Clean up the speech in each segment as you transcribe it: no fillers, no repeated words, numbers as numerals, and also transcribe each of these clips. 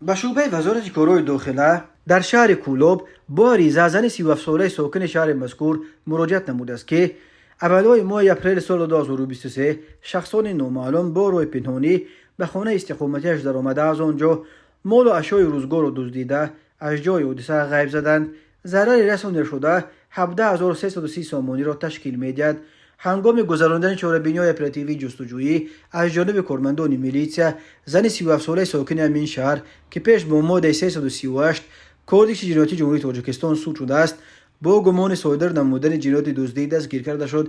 Ба шӯъбаи Вазорати корҳои дохила дар шаҳри Кӯлоб бо ариза зани 37-солаи сокини шаҳри мазкур муроҷиат намудааст, ки аввалҳои моҳи апрели соли 2023 шахсони номаълум бо роҳи пинҳонӣ ба хонаи истиқоматиаш даромада, аз он ҷо молу ашёи рӯзгорро дуздида, аз ҷои ҳодиса ғайб заданд. Зарари расонидашуда 17 330 сомониро ташкил медиҳад. Ҳангоми гузаронидани чорабиниҳои оперативии ҷустуҷӯӣ аз ҷониби кормандони милитсия зани 37-солаи сокини ҳамин шаҳр, ки пеш бо моддаи 338 Кодекси ҷиноятии Ҷумҳурии Тоҷикистон суд шудааст, бо гумони содир намудани ҷинояти дуздӣ дастгир карда шуд.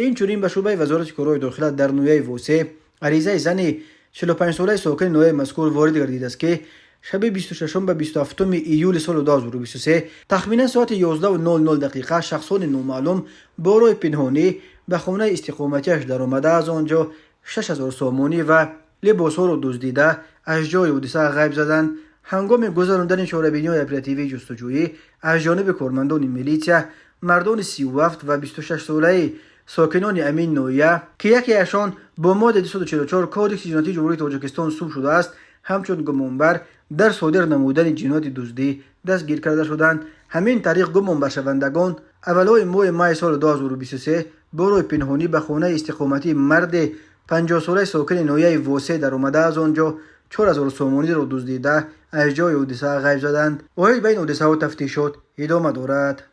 Инчунин ба шӯъбаи Вазорати корҳои дохила дар ноҳияи Восеъ аризаи зани 45-солаи сокини ноҳияи мазкур ворид гардидааст, ки шаби 26 ба 27 июли соли 2023 тахминан соати 11:00 дақиқа шахсони номаълум бо роҳи пинҳонӣ ба хонаи истиқоматиаш даромада, аз он ҷо 6000 сомонӣ ва либосҳоро дуздида, аз ҷои ҳодиса ғайб заданд. Ҳангоми гузарондани чорабиниҳои оперативии ҷустуҷӯӣ аз ҷониби кормандони милитсия мардони 37 ва 26-солаи сокинони ҳамин ноҳия, ки якеашон бо моддаи 244 Кодекси ҷиноятии Ҷумҳурии Тоҷикистон суд шудааст, ҳамчун гумонбар дар содир намудани ҷинояти дуздӣ дастгир карда шуданд. Ҳамин тариқ, гумонбаршавандагон аввалҳои моҳи майи соли 2023 бо роҳи пинҳонӣ ба хонаи истиқоматии марди 50-солаи сокини ноҳияи Восеъ даромада, аз он ҷо 4000 сомониро дуздида, аз ҷои ҳодиса ғайб заданд. Оид ба ин ҳодисаҳо тафтишот идома дорад.